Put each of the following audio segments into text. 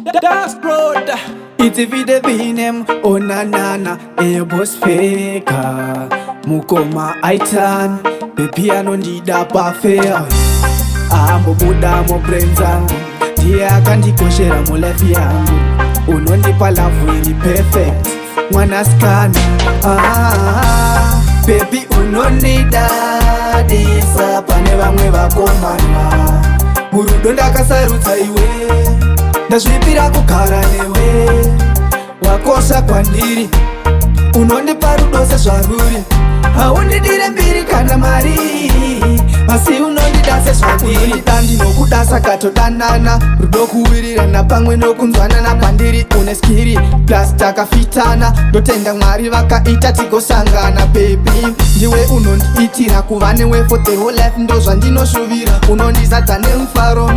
Das Road. It's the vinem onanana boss faker mukoma aitan baby anondida pafea ambobuda mubrain zangu, ndiye akandikoshera mulife yangu. Unondipa love iri perfect, mwanasikana. Ah, baby, unondidadisa pane vamwe vakomana. Murudo ndakasarudza iwe, ndazvipira kugara newe. Wakosha kwandiri, unondipa rudo sezvaruri. Haundidire mbiri kana mari, asi unondida sezvandiri. Ndinokuda saka todanana, rudo kuwirirana pamwe nokunzwanana. Pandiri une skill, plus takafitana. Ndotenda Mwari vakaita tigosangana. Baby, ndiwe unondiitira, kuva newe for the whole life ndozvandinoshuvira. Unondizadza nemufaro,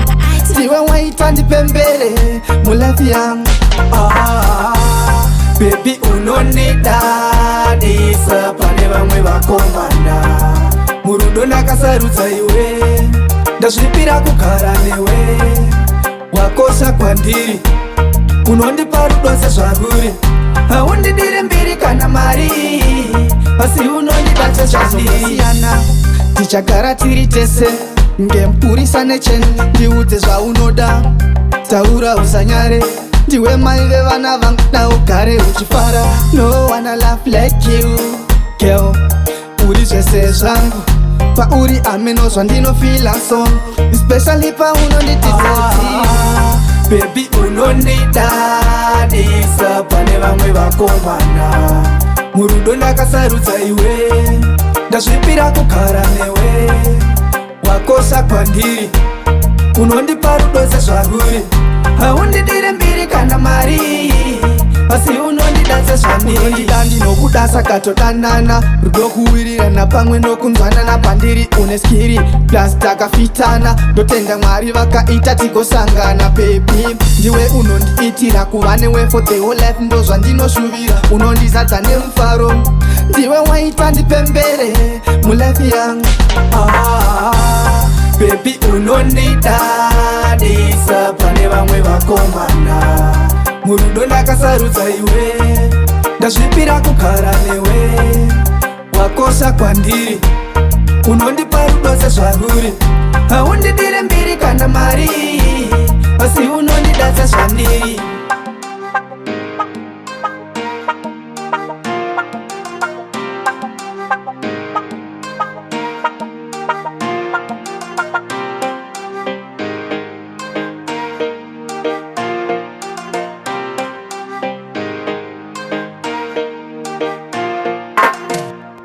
ndiwe waita ndipembere mulife yangu. Ah, baby, unondidadisa pane vamwe vakomana. Murudo ndakasarudza iwe, ndazvipira kugara newe. Wakosha kwandiri, unondipa rudo sezvaruri. Haundidire mbiri kana mari, asi unondida sezvandiri. Tichagara tiri tese ngemupurisa necheni. Ndiudze zvaunoda, taura, usanyare. Ndiwe mai vevana vangu, naugare uchifara. No one love like you, girl, uri zvese zvangu. Pauri ameno zvandinofila, so especially paunonditizeti. Ah, baby, unondidadisa pane vamwe vakomana. Murudo ndakasarudza iwe, ndazvipira kugara newe. Wakosha kwandiri, unondipa rudo sezvaruri. Haundidire mbiri kana mari, asi unondida sezvandiri. Ndinokuda saka todanana, rudo kuwirirana pamwe nokunzwanana. Pandiri une skill, plus takafitana. Ndotenda Mwari vakaita tigosangana. Baby, ndiwe unondiitira, kuva newe for the whole life ndozvandinoshuvira. Unondizadza nemufaro, ndiwe waita ndipembere mulife yangu. Ah, baby, unondidadisa pane vamwe vakomana. Murudo ndakasarudza iwe, ndazvipira kugara newe. Wakosha kwandiri, unondipa rudo sezvaruri. Haundidire mbiri kana mari, asi unondida sezvandiri.